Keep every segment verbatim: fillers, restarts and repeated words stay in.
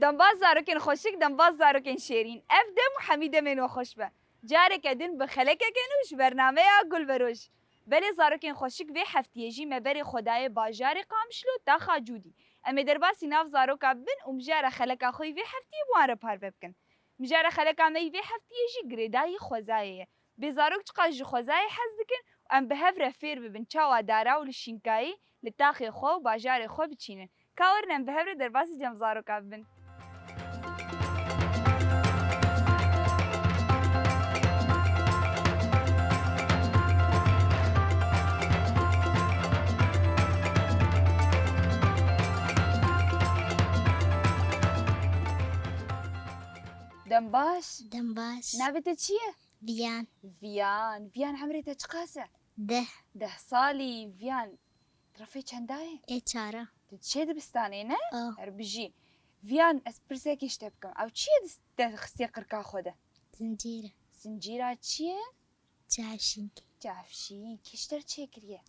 Dembaz zarokên xweşik, dembaz zarokên şêrîn. Ev dem û hemî demên we xweş be. Careke din bi xelekeke nû ji bernameya Gulveroj. Belê zarokên xweşik, vê heftiyê jî me berê xwe daye bajarê Qamişlo, taxa Cûdî. Em ê derbasî nav zaroka bibin û mijara xeleka xwe yî vê heftiyê bi wan re parve bikin. Mijara xeleka me yî vê heftiyê jî girêdayî xwezayê ye. Bê zarok çiqas ji xwezayê hez dikin û em bi hev re fêr bibin çawa dara û li şînkayî li taxê xwe û bajarê xwe biçînin. Ka werin em bi hev re derbasî cem zaroka bibin. Dem baş. Dem baş. Navê te çi ye? Viyan. Viyan. Viyan, emrê te çiqas e? Deh. Deh salî. Viyan, tirafê çenda ye? Ê çara. Tu diçê dibistanê, ne? A. Her bijî. Viyan, ez pirsekê ji te bikim. Ew çi ye dis-, te xistiye qirka xwe de? Zincîr. Zincîra çi ye? Çavşînkê. Çavşînkê. Kî ji te re çêkiriye?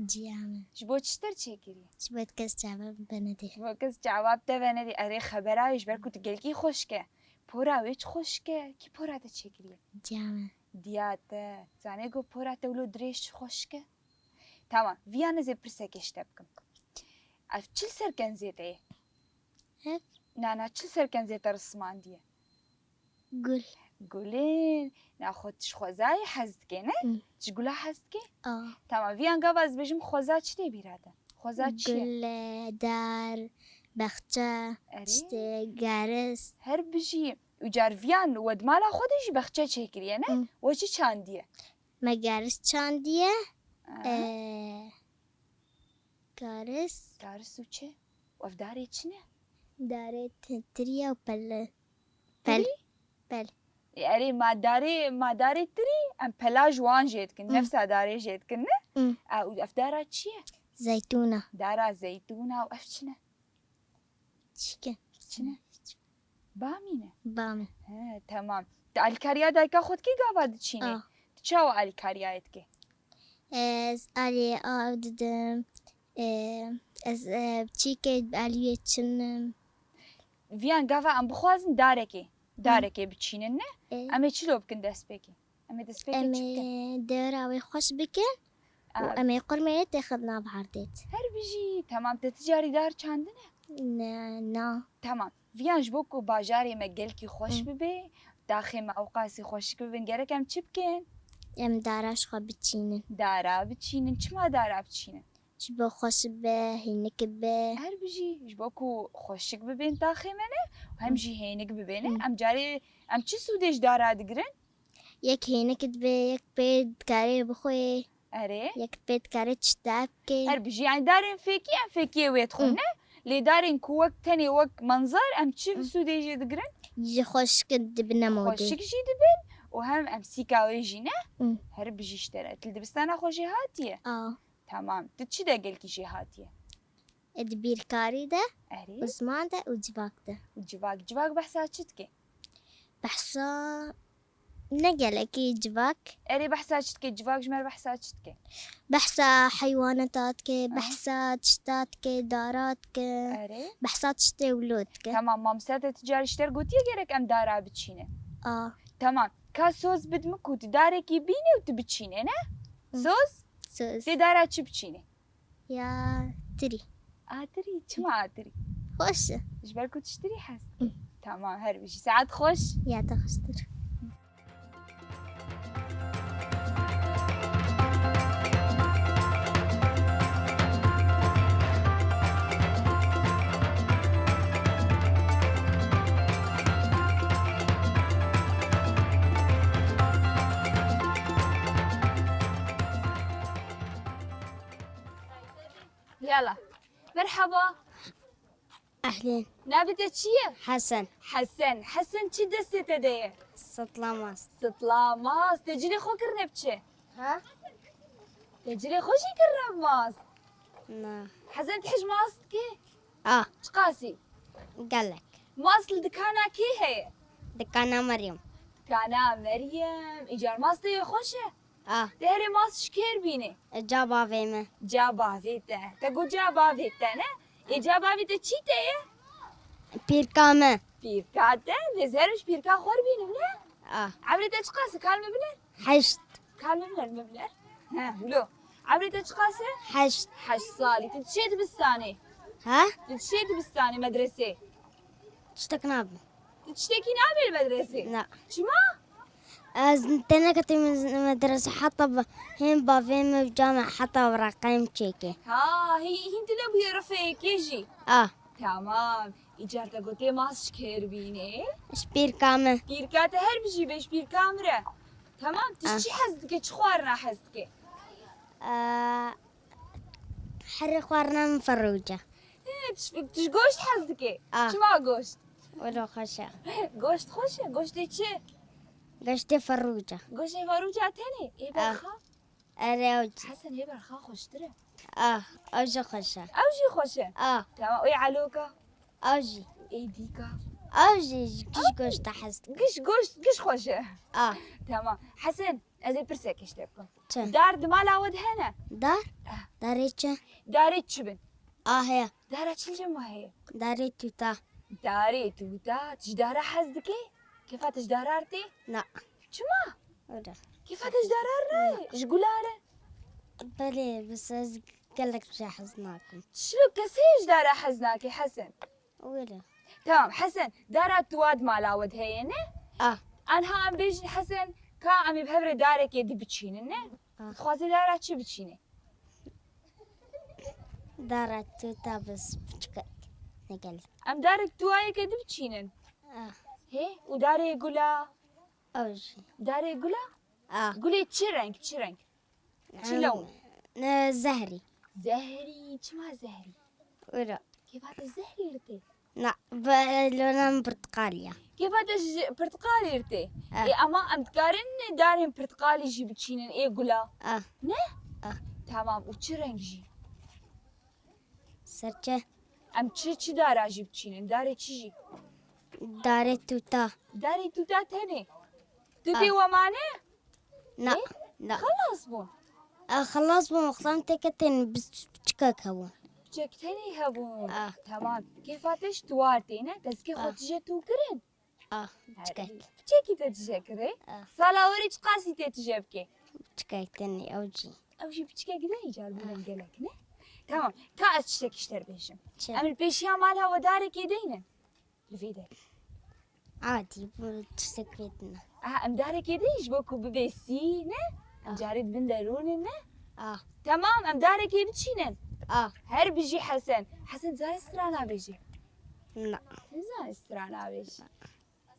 Ciya min. Ji bo çi ji te re çêkiriye? Ji bo kes çava bi te nedê. Ji bo kes çava bi te venedê. Erê, xebera wê ji ber ku tu gelkî xweşik e. Pora wê çi xweşik e. Kî pora te çêkiriye? Ciya min. Diya te. Zanê ku pora te wilo dirêj çi xweşik e? Tamam. Viyan, ez ê pirsekê ji te bikim. Ev çi li ser kenzê te ye? Ev? Na, na, çi li ser kenzê te risimandiye? Gul. Gulên. Na, xwe tu ji xwezayê hez dikê, ne? Hı. Tu ji gula hez dikê? A. Tamam. Viyan, gava ez bêjim xweza, çi tê bîra te? Xweza çi ye? Gul, e, dar, bexçe, erê, tiştê, geris. Her bijî. Û car viyan we di mala xwe de jî bexçe çêkiriye, ne? Hı. We çi çandiye? Me geris çandiye. Aha. E, Garis. Garis û çi? Û ev darê çi ne? Darê te-, tirî ye û pel. Pel. Tirî? Pel. E, erê, ma darê, ma darê tirî, em pela ji wan jê dikin, hı, nefsa darê jê dikin, ne? Hı. E, û ev dara çi ye? Zeytûna. Dara zeytûna û ev çi ne? Çike. Çi ne? Bamî ne? Bamî. He, temam. Tu alîkariya dayika xwe dikî gava diçînê? A. Tu çawa alîkariyayê dikî? Ez alî av didim. E, ez, e, çîkê bi alîyê çinim. Viyan, gava em bixwazin darekê, hı, darekê biçînin, ne? E. Em ê çilo bikin destpêkê? Em ê destpêkê çi bikin? Em ê dewra wê xweş bikin û, a, em ê qurmê wê têxin nav erdê. Her bijî. Temam, te ti carî dar çandine? Ne, na. Temam. Viyan, ji bo ku bajarê me gelkî xweş, hı, bibe, taxê me ewqasî xweşik bibin, gerek em çi bikin? Em dara ji xwe biçînin. Dara biçînin. Çima dara biçînin? Ji bo xweş bibe, hênik bibe. Her bijî, ji bo ku xweşik bibên taxê me ne, û hem, hı, jî hênik bibê ne. Hı. Em carê, em çi sûdê ji dara digirin? Yek hênik dibe, yek pê dikare bixwe. Erê. Yek pê dikare çita bike. Her bijî, yani darên fêkî em fêkiyê wê dixwin, hı, ne? Lê darên ku wek tenê wek manzar em çi, hı, sûdê jê digirin? Ji xweşik dibine modê. Xweşik jî dibin û hem em sîka wê jî ne? Hı. Her bijî ji te re. Tu li dibistana xwe jê hatiye? A. Tamam. Tu çi de gelkî jê hatiye? Di bîrkarî de, erê, û ziman de û civak de. Û civak, civak behsa çi dike? Behsa ne gelekî civak. Erê, behsa çi dike? Civak ji me re behsa çi dike? Behsa heywanata dike, aha, behsa tişta dike, dara dike. Erê. Behsa tiştê wilo dike. Tamam, mamoste te tu carî ji te re gotiye gerek em dara biçîne? A. Tamam. Ka soz bid min ku tu darekî bîne û tu biçîne, ne? Hı. Soz? Soz. Tê dara çi biçîne? Ya tirî. A tirî? Çima a tirî? Xweş e. Ji ber ku tu ji tirî hez dikî. Hı. Tamam, her bijî. Saet xweş. Ya te xweştir. Yala. Merhaba. Ehlên. Navê te çi ye? Hesen. Hesen. Hesen, çi destê te de ye? Sitla mast. Sitla mast. Te cilê xwe kirine bi çi? Ha? Te cilê xwe jî kirine bi mast? Na. Hesen, tu hej mast dikî? A. Çiqasî? Gelek. Mast li dikana kê heye? Dikana Meryem. Dikana Meryem. Îcar mastê wê xweş e? A. Te herê mast ji kê re bînê? Ca bavê me. Ca bavê te. Te got ca bavê te, ne? Ê, ca bavê te çî te ye? Pîrka me. Pîrka te, lê ez her ji pîrka xwe re bînim, ne? Ah. Emrê te çiqas e, kal min biner? Heşt. Kal min biner, min biner. He, wilo. Emrê te çiqas e? Heşt. Heşt salî. Tu diçê dibistanê? Ha? Tu diçê dibistanê, medresê? Tiştek nabe. Tu tiştekî nabê li medresê? Na. Çima? Ez teneketî medrese heta ba-, hên bavê min û ca min heta wreqeyê min çêkê. Ha, hî-, hîn tu nebûye rifê yekê jî? A. Tamam. Îcar te gotê mas ji kê re bînê? Ji pîrka min. Pîrka te her bijî be, ji pîrka min re. Tamam, tu ji Ah. çi hez dike, çi xwarina hez dike? Aa, herî xwarina min ferûce. Ê, tu ji, tu ji goşt hez dike? Ah. Çima goşt? Wilo xweş e. Goşt xweş e? Goştê çi? Goştê ferûce. Goştê ferûca tenê? Ê Ah. berxa? Erê, ew jî. Hesen, ê berxa xweştir e. Ah, ew jî xweş e. Ew jî xweş e? Ah. Tamam, ê eloka? Ew jî. Ê dîka? Ew jî, giş goşta hez dikim. Giş goşt, giş xweş e. Ah. Tamam. Hesen, ez ê pirsek ji te bikim. Çi? Dar di mala we de hene? Dar? Ah. Darê çi? Darê çi bin? Ah, heye. Dara çi cem heye? Darê tûta. Darê tûta. Tu ji dara hez dike? Kefa te ji dara re tê? Na. Çima? Wilo. Kefa te ji dara re nayê? Ji gula re? Belê, bes ez gelek ji hez nakim. Çilo kesê ji dara hez nake, Hesen? Wilo. Tamam, Hesen, dara tu wa di mala we de heye, ne? Ah. Anha em bêjin, Hesen, ka em ê bi hev re darekê di biçînin, ne? Ah. Dixwazê dara çi biçînê? Dara tûta bes biçik e, ne gelek. Em darek tûayeke di biçînin. Ah. Hê, û darê gula? Ew jî. Darê gula? Ah. Gulê çi reng, çi reng? Çi Em, lewn? Ne, zehrî. Zehrî, çima zehrî? Wilo. Kefa te zehrî re tê? Na, be, lona min pirtiqalî ya. Kefa te ji pirtiqalî re tê? Ah. Ê, ama em dikarin darên pirtiqalî jî biçînin ê gula? Ah. Ne? Ah. Tamam, û çi reng jî? Serçe. Em çi, çi dara jî biçînin? Darê çi jî? Darê tûta. Darê tûta tenê? Tûtê Ah. we mane? Na, Ê? na. Xelas bûn. A, xelas bûn, wextan têke tên bi-, biçikek hebûn. Biçek tenê hebûn. Ah. Tamam. Kêfa te ji tuwar tê, ne? Destgê xwe Ah. tije tû kirin? Ah, Her biçikek. Biçekî te tije kirê? Ah. Sala werê çiqasî tê tije bikê? Biçikek tenê, ew jî. Ew jî biçikek de îcar bûne Ah. gelek, ne? Tamam. Ka ez tiştekî ji te re bêjim. Çi? Em li pêşiya mala we darekê deynin. Li vê derê. Adî, bu tiştek vê tune. Aha, em darekê din ji bo ku bibê sî, ne? Em Ah. carê di bin de rûnin, ne? Ah. Temam, em darekê biçînin. Ah. Her bijî Hesen. Hesen, dizanî strana bêjî? Na. Nizanî strana bêjî?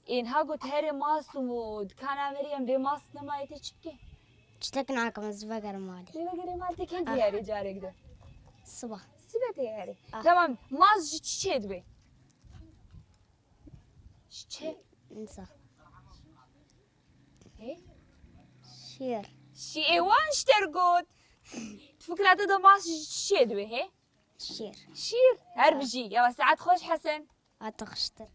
Ên ha got herê mas û dikana verî em bê mas nemayê tê çi bikê? Tiştek nakim, ez vegerim malê. Lê vegerê mal tê kengî Ah. herê carek de? Siba. Sibe tê herê. Ah. Temam, mas ji çi çê dibe? Ji çi? Nisa. Hê? Şîr. Şî-, ê wan ji te re got. Tu fikra te de mas ji çi çê dibe, hê? Şîr. Şîr. Her bijî. Ya saet xweş Hesen. A tu xweştir.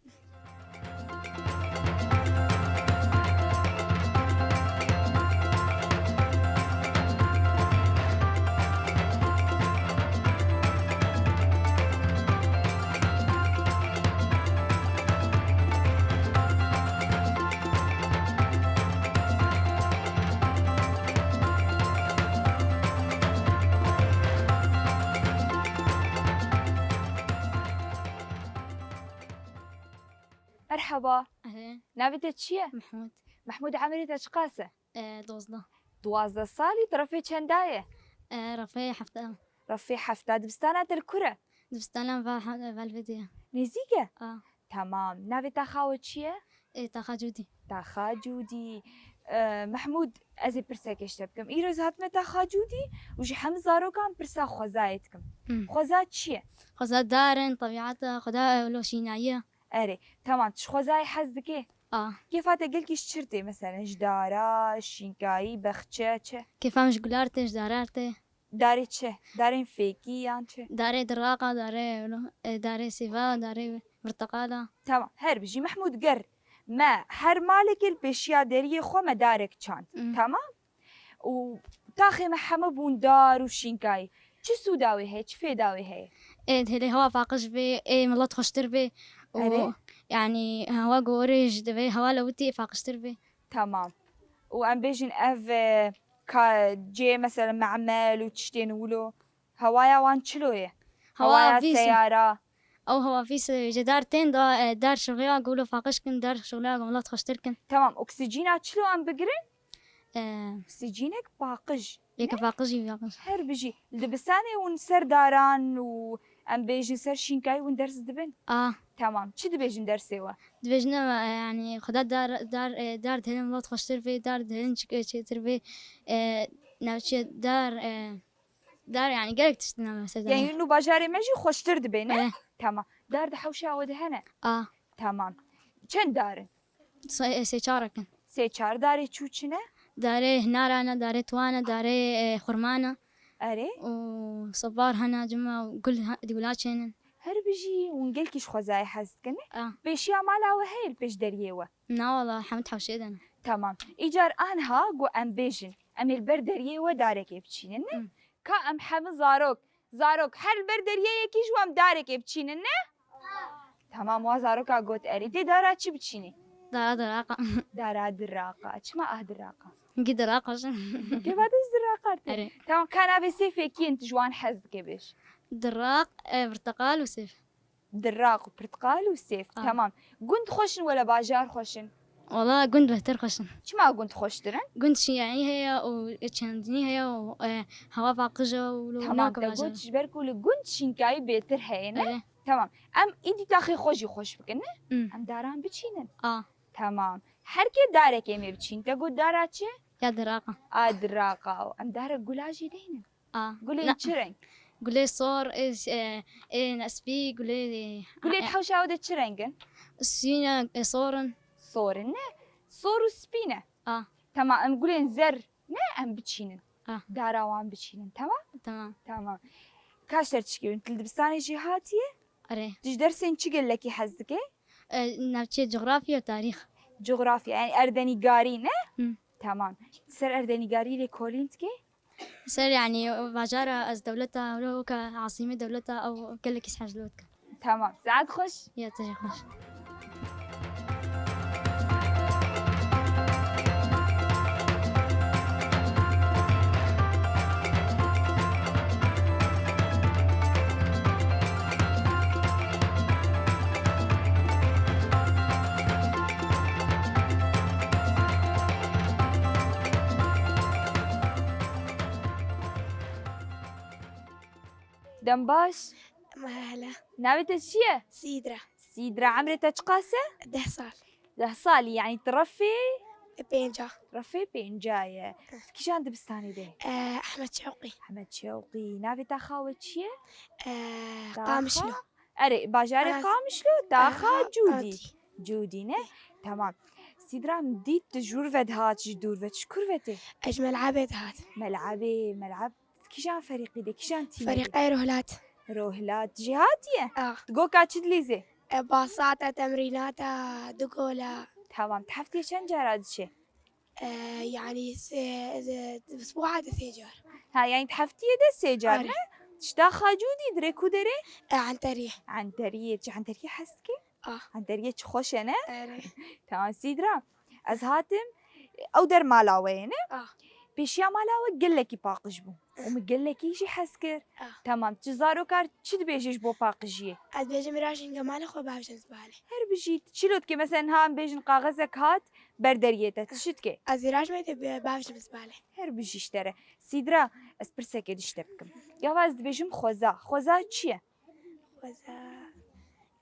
Merhaba. Ehe. Navê te çi ye? Mehmûd. Mehmûd, emirê te çiqas e? E, dozdeh. Duwazdeh salî, tu refê çenda ye? E, refê hefta. Refê hefta, dibistana te li kur e? Dibistana va-, ha-, Velvedê ye. Nêzîk e? A. Temam. Navê taxa we çi ye? E, taxa Cûdî. Taxa Cûdî. E, Mehmûd, ez ê pirsekê ji te bikim. Îro ez hatime taxa Cûdî û ji hemî zarokan pirsa xwezayê dikim. Hmm. Xweza çi ye? Xweza dar in, tebîeta, xweza, e, wilo şînayî ye. Erê, temam, tu ji xwezayê hez dikê? A. Kêfa te gelkî ji çi re tê, meselen, ji dara, şînkayî, bexçe, çi? Kêfa min ji gular tê, ji darar tê. Darê çi? Darên fêkî yan çi? Darê diraqa, darê, e, darê sîva, darê birtiqala. Tamam, her bijî. Mehmûd, ger me her malekê li pêşiya deriyê xwe me darek çand. Hmm. Tamam? Û taxê me heme bûn dar û şînkayî. Çi sûda wê heye, çi fêda wê heye? Ê, dihêlê hewa paqij bê, ê, milet xweştir bê û Erê? Yanî hewa gorê ji divê hewa lewitî paqijtir bê. Tamam. Û em bêjin ev, e, ka cê mesela memel û tiştên wilo, hewaya wan çilo ye? Hewa Hewaya vî se- seyara. Ew hewa vî se- ji dar tên da, e, dar şixuya gulo paqij kin, dar şixuya gulo xweştir kin. Tamam, oksijîna çilo em bigirin? E, Oksijînek paqij. Yeke paqijî paqij. Her bijî. Li dibistanê hûn ser daran û em bêjin ser şînkayî hûn ders dibin? A. Tamam. Çi dibêjin dersê we? Dibêjin, e, yanî xweda dar, dar, e, dar dihêlin wilo xweştir bê, dar dihêlin çi-, çêtir bê, e, navçe dar, e, dar yanî gelek tişt dina mesela. Yanî nû bajarê me jî xweştir dibe, ne? Evet. Tamam. Dar di hewşa we de hene? A. Tamam. Çend dar in? Sê, sê çar in. Sê çar darê çû çi ne? Darê hinara ne, darê tuwa ne, darê, e, xurma ne. Erê? Û sebar hene, cima û gul ha-, di gula çênin. Her bijî, hûn gelkî ji xwezayê hez dikin, ne? A. Pêşiya mala we heye li pêş deriyê we? Na wala, hemû di hewşê de ne. Tamam. Îcar anha ku em bêjin, em ê li ber deriyê we darekê biçînin, ne? Hı. Ka em hemû zarok, zarok her li ber deriyê yekî ji we em darekê biçînin, ne? Tamam, wa zaroka got erê. Tê dara çi biçînî? Dara diraqa. Dara diraqa. Çima ah diraqa? Gî diraqa jî. Geva de jî diraqa tê. Erê. Tamam, ka navê sêfê kî in tu ji wan hez dike bêj? Diraq, e, pirteqal û sêf. Diraq û pirteqal û sêf. Ah. Tamam. Gund xweş in wele bajar xweş in? Wala gund bêhtir xweş in. Çima gund xweştir in? Gund şînayî heye û çandinî heye û, e, hewa paqij e û Tamam, te got ji ber ku li gund şînkayî bêtir heye, ne? Erê. Tamam. Em îdî taxê xwe jî xweş bikin, ne? Hmm. Em daran biçînin. A. Tamam. Her kê darekê em ê biçîn. Te got dara çi? Ya diraqa. A, diraqa. Em dara gula jî deynin. A. Gulên Na. çi reng? Gulê sor, ê, ş-, e, ê nespî, gulê, e, Gulê e, di hewşa we de çi reng in? Sîn e, e, sor in. Sor in, ne? Sor û spî ne? A. Tamam, em gulên zer ne em biçînin. Ah. Dara wan biçînin, tamam? Tamam. Tamam. Ka ji te re tiştekî bêjim, tu li dibistanê jî hatiye? Erê. Tu ji dersên çi gelekî hez dike? E, navçe, cografya, tarîx. Cografya, yani erdenîgarî, ne? Hı. Tamam. Ser erdenîgarî lêkolîn dike? Ser, yani, bajara ez dewleta, wilo weke asîmê dewleta, ew gelekî hez li wê dike. Tamam. Saet xweş. Ya te jî xweş. Dem baş. Merhaba. Navê te çi ye? Sîdra. Sîdra, emrê te çiqas e? Deh sal. Deh salî, yani tu refê? Pênca. Refê pênca ye. Eh. Tu kîjan dibistanê de? Eh, Ehmed Şewqî. Ehmed Şewqî. Navê te xawe çi ye? Eh, Taxa? Qamişlo. Erê, bajarê Qamişlo, taxa Cûdî. Cûdî ne? Tamam. Sîdra, min dît tu ji wir ve dihat, ji dûr ve, tu ji kur ve tê? Ez ji Melebê dihat. Melebê, Meleb. Kîjan ferîqî de, kîjan tîmê de? Ferîqê Rohlat. Rohlat. Jêhatî ye? Ah. Tu goka çi dilîzê? E, basata, temrînata, du gola. Tamam. Tu heftê çend cara diçê? E, yani sê, e, usbu'a de sê car. Ha, yani tu heftiyê de sê car, Arê. Ne? Tişta Xacûdî dirê ku derê? E, Enteriyê. Enteriyê. Çi Enteriyê hez dikî? Ah. Enteriyê çi xweş e, ne? Erê. Tamam, Sîdra. Ez hatim, ew der mala we ye, ne? Ah. Pêşiya mala we gelekî paqij bû. Û min gelekî jî hez kir. Ah. Tamam, tu zarokar çi dibêjî ji bo paqijiyê? Ez dibêjim, rajin ge mala xwe bavêjin zibalê. Her bijî, tu çilo dike, mesela niha em bêjin kaxezek hat, ber deriyê te, tu çi dike? Ez ê rajmê de be-, bavêjim zibalê. Her bijî ji te re. Sîdra, ez pirsekê dişte bikim. Gava ez dibêjim xweza. Xweza çi ye? Xweza,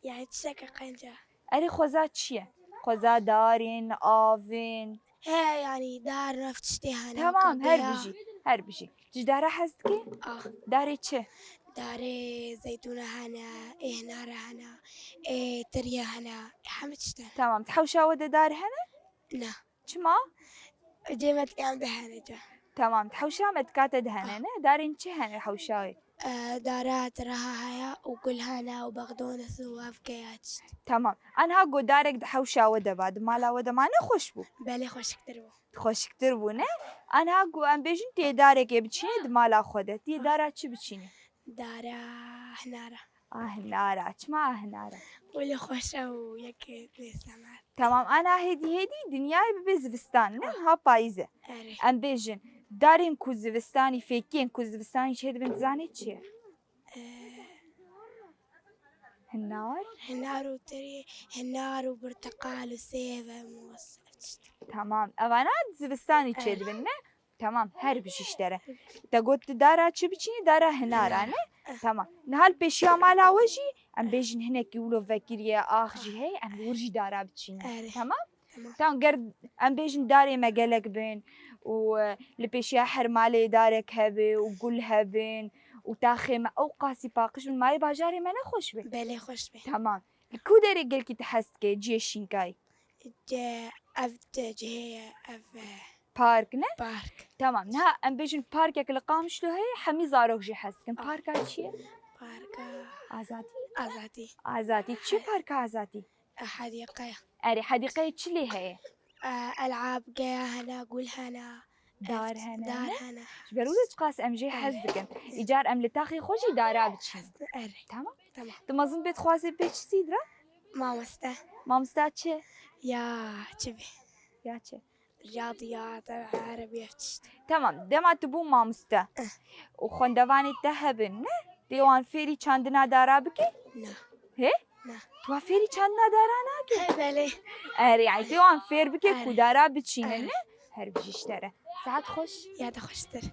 yani tişteke qenc e. Erê, xweza çi ye? Xweza darên, avên. He, yani dar, nav tiştê hene. Tamam, her bijî, her bijî. Tu ji dara hez dikî? Ah. Darê çi? Darê zeytûna hene, ê hinara hene, ê tirye hene, hemî tişt e. Tamam, di hewşa we de dar hene? Na. Çima? Cê me dikam de hene ca. Tamam, di hewşa me dika te de hene, ne? Darên çi hene hewşa wê? E, dara tiraha heye û gul hene û bexdones û ev keya tişt. Tamam. Anha got darek di hewşa we de ba, di mala we de ma ne xweş bû? Belê xweşiktir bû. Xweşiktir bû, ne? Anha got em bêjin tê darekê biçînê di mala xwe de. Tê dara çi biçînê? Dara hinara. A hinara. Çima a hinara? Wele xweş e û yek lê semer. Tamam, ana hêdî hêdî dinyayê bibe zivistan, ne? Ha. Ha payîz e. Erê. Em bêjin, darên ku zivistanî, fêkiyên ku zivistanî çêdibin, dizanî çi ye? Ee, Hinar? Hinar û terê, hinar û birteqal û sêv e, mûz, ev tişt. Tamam. Evana zivistanî Evet. çêdibin, ne? Tamam, her bijî ji te re. Te got tu dara çi biçînî? Dara hinara, Hinar. ne? Eh. Tamam. Niha li pêşiya mala we jî, em bêjin hinekî wilo vekiriye, ax jî heye, em li wir jî dara biçînin. Erê. Tamam? Tamam. Tamam, ger em bêjin darê me gelek bin û, e, li pêşiya her malê darek hebe û gul hebin û taxê me ew qasî paqij bin, malê bajarê me ne xweş be? Belê, xweş be. Tamam. Li ku derê gelkî tu hez dike, cihê şînkayî? Ce-, ev de cihê ye, ev, e, Park, ne? Park. Tamam, niha em bêjin parkek li Qamişlo heye, hemî zarok jî hez dikin. Ah. Parka çi ye? Parka Azadî? Azadî. Azadî. Çi parka Azadî? Hedîqe. Erê, hedîqeyê çi lê heye? E, elab, geya hene, gul hene. Dar hene, Dar ne? hene. Ji ber wilo çiqas em jê hez Erê. dikin. Îcar em li taxê xwe jî dara biçînin. Erê. Tamam? Tamam. Tu mezin bê dixwazê bê çi sîdra? Mamoste. Mamosta çi? Ya çi bê? Ya çi? Riyadiyat, erebiya, tişt. Tamam, dema tu bû mamoste Eh. û xwendevanê te hebin, ne? Tê wan fêrî çandina dara bike? Na. Hê? Na. Tu wa fêrî çandina dara nake? He, belê. Erê, yani tê wan fêr bike Erê. ku dara biçîne, Erê. ne? Her bijî ji te re. Saet xweş. Ya da xweştir.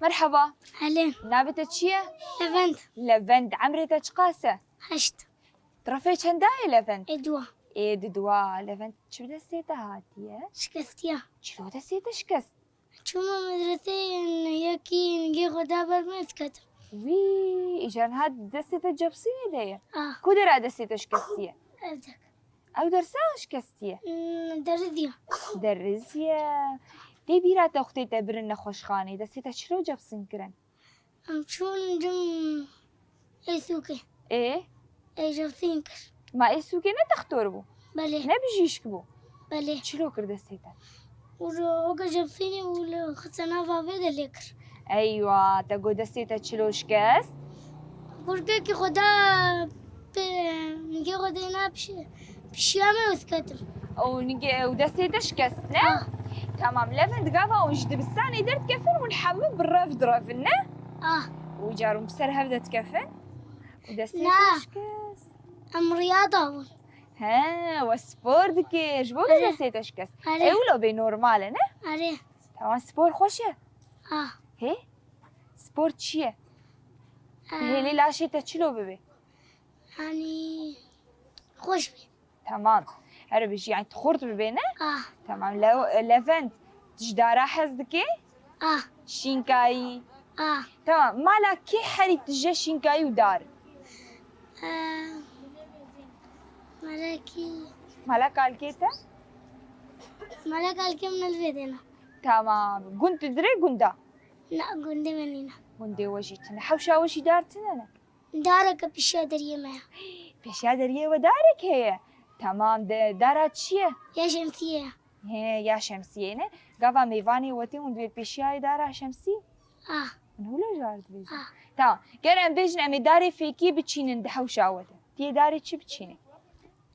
Merheba. Helê. Navê te çi ye? Levent. Levent, emrê te çiqas e? Heşt. Tirafê çenda ye Levent? Ê dua. Ê di dua. Levent, çi bi destê te hatiye? Şikestiya. Çilo destê te şikest? Çûme medreseyê, yekî nigê xwe da ber min, diketim. Wî, îcar niha destê te cebsînê de ye. Ah. Ku dera destê te şikestiye? Ev dek. Ew dersa şikestiye? Hmm, deriziya. Deriziye. Tê bîra te wextê te birin nexweşxanê, destê te çilo cebsîn kirin? Em çûn cim ê sûkê. Ê? Ê cebsîn kir. Ma ê sûkê ne textor bû? Belê. Ne bijîşk bû? Belê. Çilo kir destê te? Û weke cebsînê û li xiste nava vê de lê kir. Eywa, te got destê te çilo şikest? Kurkekî xwe da pê-, nigê xwe dê na pişi-, pişiya me û diketim. Û nigê, û destê te şikest, ne? Ha. Tamam, Levent, gava hûn ji dibistanê derdikevin, hûn hemû bi rev direvin, ne? Ah. Û îcar hûn bi ser hev de dikevin? Û destê Na. te şikest. Em riyada bûn. He, we spor dikir, ji bo Erê. destê te şikest. Erê. Ê wilo bê normal e, ne? Erê. Tamam, spor xweş e. Ah. Hê? Spor çi ye? Ah. Hêlê laşê te çilo bibe? Yanî xweş bê. Tamam. Her bijî, yani tu xurt bibe, ne? Ah. Tamam. Le-, Levent, tu ji dara hez dike? Ah. Şînkayî? Ah. Tamam. Mala kê herî tije şînkayî û dar? Eh, mala kî? Mala kalkê te? Mala kalkê min li vê dêna. Tamam. Gund tu dirê gunda? Na, gundê me nîne. Gundê we jî tune. Hewşa we jî dar tune ne? Dareke pêşiya deriyê me ye. Pêşiya deriyê we darek heye? Tamam, de, dara çi ye? Ya şemsiyê ye. He, ya şemsiyê ne? Gava mêvanê we tê hûn divê pêşiyayê dara şemsî? Ah. Hûn wilo ji war dibêjin? Ah. Tamam. Ger em bêjin em ê darê fêkiyê biçînin di hewşa we de. Tê darê çi biçînê?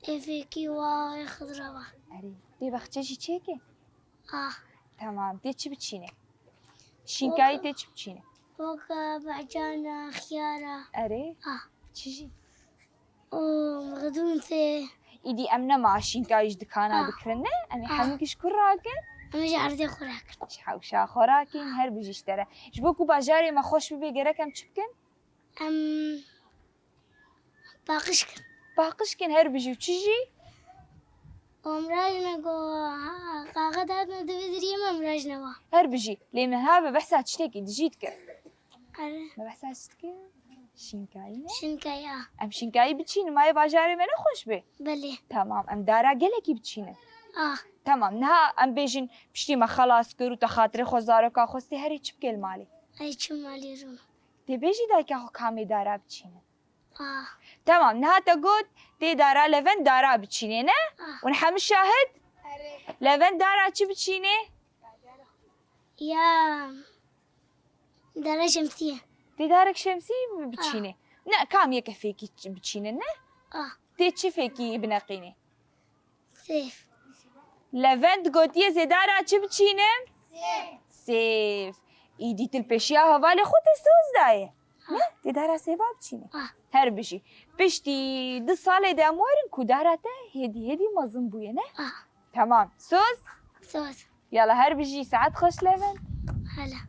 Ê fêkî wa, ê xidra wa. Erê. Tê baxçe jî çêke? Ah. Tamam, tê çi biçîne? Şînkayî Weke tê çi biçîne? Weke behcana, xiyara. Erê? Ah. Çi jî? Û mixdûn tê. Îdî em nema şînkayî ji dikana Ah. dikirin, ne? Em ê Ah. hemû ji ku rakin? Em ê ji erdê xwe rakin. Ji hewşa xwe rakin, her bijî ji te re. Ji bo ku bajarê me xweş bibe, gerek em çi bikin? Em paqij kin. Paqij kin her bijî û çi jî? Em rajine ku, ha, qaxet hatine di vê deriyê me, em rajine wa. Her bijî. Lê min have behsa tiştekî dijî dike. Erê. Me behsa çi dike? Şînkayî ne? Şînkayî a. Em şînkayî biçînin, ma yê bajarê me ne xweş be? Belê. Tamam, em dara gelekî biçînin. A. Tamam, niha em bêjin piştî me xelas kir û te xatirê xwe zaroka xwestê herê çi bike li malê? Ay çi malê rûn. Tê bêjî dayika xwe kamê dara biçînin. A. Tamam, niha te got tê dara levend dara biçînê ne? A. Hûn hemû şahid? Levend dara çi biçînê? Ya. Dara şemsiye. Tê darek şemsî biçînê. Ne, kam yeke fêkî çi biçînin, ne? Ah. Tê çi fêkî bineqînê? Sêv. Levend gotiye zê dara çi biçînim? Sêv. Sêv. Îdî tu li pêşiya hevalê xwe te soz daye. Ne? Tê dara sêva biçînê. Ah. Her bijî. Piştî du salê de em werin ku dara te hêdî hêdî mezin bûye, ne? Ah. Tamam. Soz? Soz. Yala her bijî, saet xweş Levend. Hala.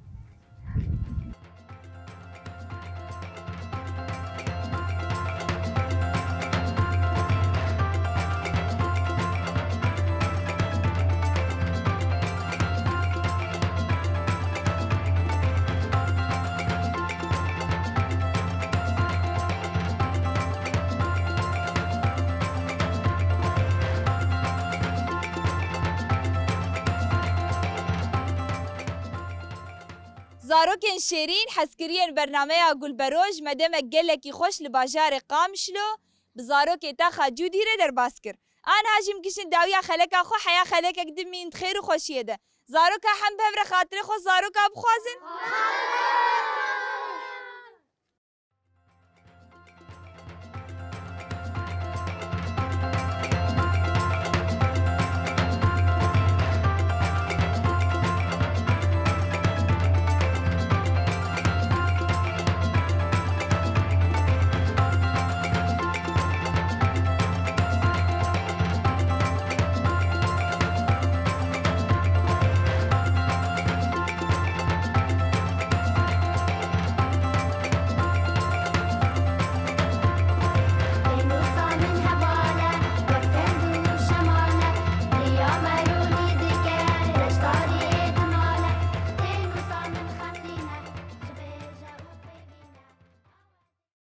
Zarokên şêrîn, hezkiriyên bernameya Gulberoj me demek gelekî xweş li bajarê Qamişlo bi zarokê Taxa Cûdî re derbas kir. Aniha jî em giştin dawiya xeleka xwe, heya xelekek din mîn di xêr û xweşiyê de. Zaroka hem bi hev re xatirê xwe zaroka bixwazin.